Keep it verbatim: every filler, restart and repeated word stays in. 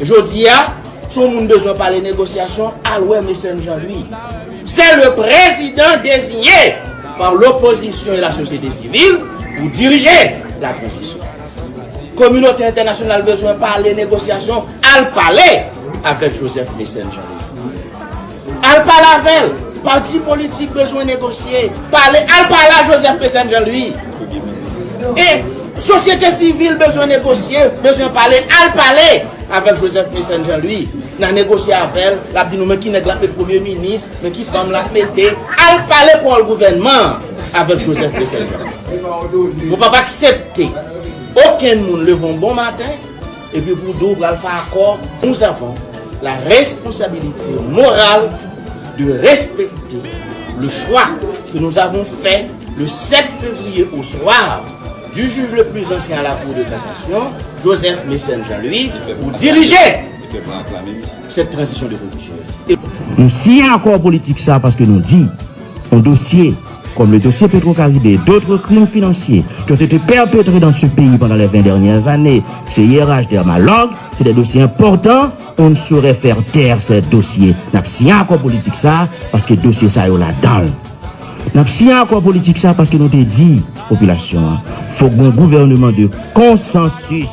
Jodi a, si yon moun bezwen pale negosyasyon, al wè Messenn Jean Louis. C'est le président désigné par l'opposition et la société civile pour diriger la transition. Kominote entènasyonal bezwen pale negosyasyon, al pale avèk Joseph Messenn Jean Louis. Al pale avè l. Pati politik bezwen negosye, pale, al pale a Joseph Messenn Jean Louis. E sosyete sivil bezwen negosye, bezwen pale, al pale avèk Joseph Messenn Jean Louis. N a negosye avè l, l ap di nou men ki nèg l ap met premye minis, men ki fanm l ap mete. Al pale pawòl gouvènman avèk Joseph Messenn Jean Louis. Ou p ap aksepte okenn moun leve yon bon maten epi pou di w pral fè akò. Nous avons la responsabilité morale de respecter le choix que nous avons fait le sept février au soir du juge le plus ancien à la Cour de cassation, Joseph Messenn Jean Louis, pour diriger cette transition de rupture. Nou siyen akò politik sa paske nou di yon dosye comme le dossier Petro-Caribe et d'autres crimes financiers qui ont été perpétrés dans ce pays pendant les vingt dernières années, C I R H, Dermalog, c'est des dossiers importants. On ne saurait faire taire ces dossiers. N ap siyen akò politik sa paske dosye sa yo ladan l. N ap siyen akò politik sa paske nou te di popilasyon an, fòk gon gouvènman de konsansis.